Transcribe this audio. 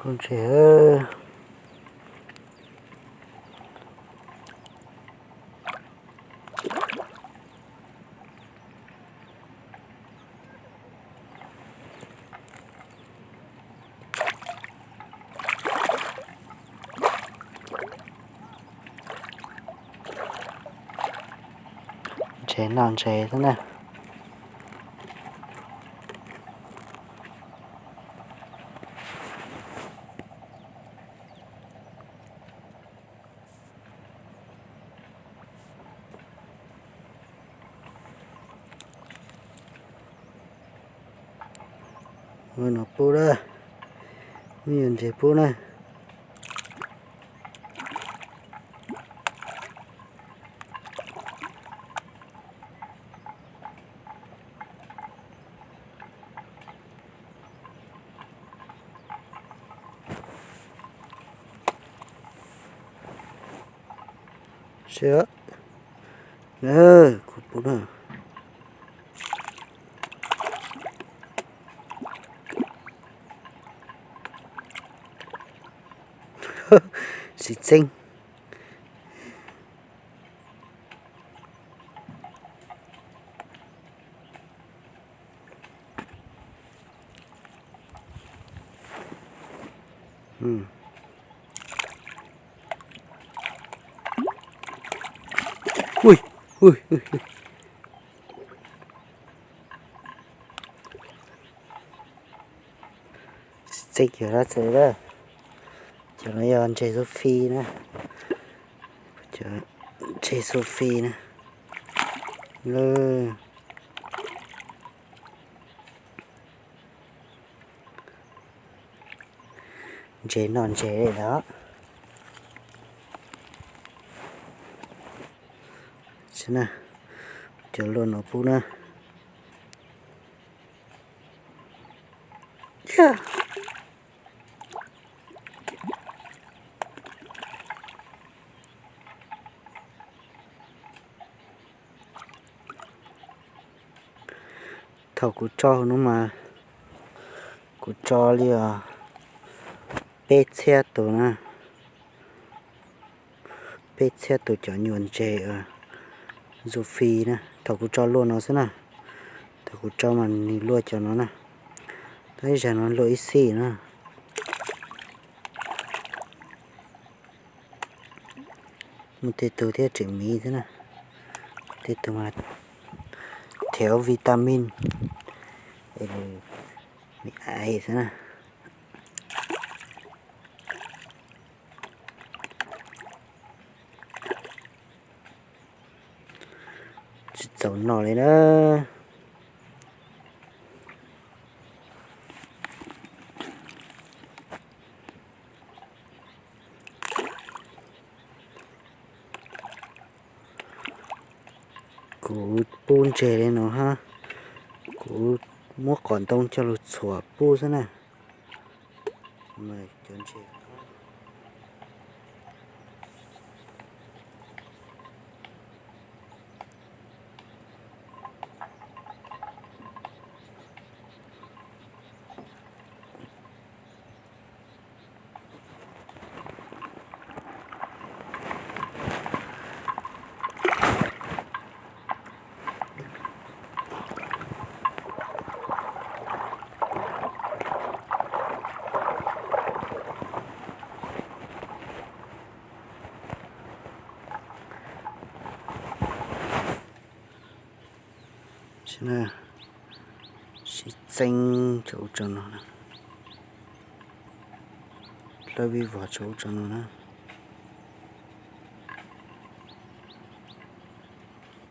Ntses, ntses noj ntses xwb na. Ua no pub na, muab yuav ntses pub na. Seb, kuv pub na. Siv txeeb. Txeeb cov dab tsi lawm. Cov no yog ntses xu fi na. Ntses xu fi na. Ntses noj ntses li ntawd. Cov luaj no pub na. Thaum kuv tso no mas kuv tso li os peb txhiab tus na, peb txhiab tus cov nyuam ntses xu fi na. Thaum kuv tso luaj no xwb na, thaum kuv tso mas nws luaj cov no na, tab sis zaum no luaj ib xib na. Muaj tej tug thiab tseem miv xwb na, tej tug mas thiav vitamin, nws ais xwb na. Tsis txaus noj li na. Kuv pub ntses li no hab, kuv muab qos ntoo coj lug txhuam pub xwb na. Siv txeeb tso ub tso no, dlawb vij vog tso ub tso no na.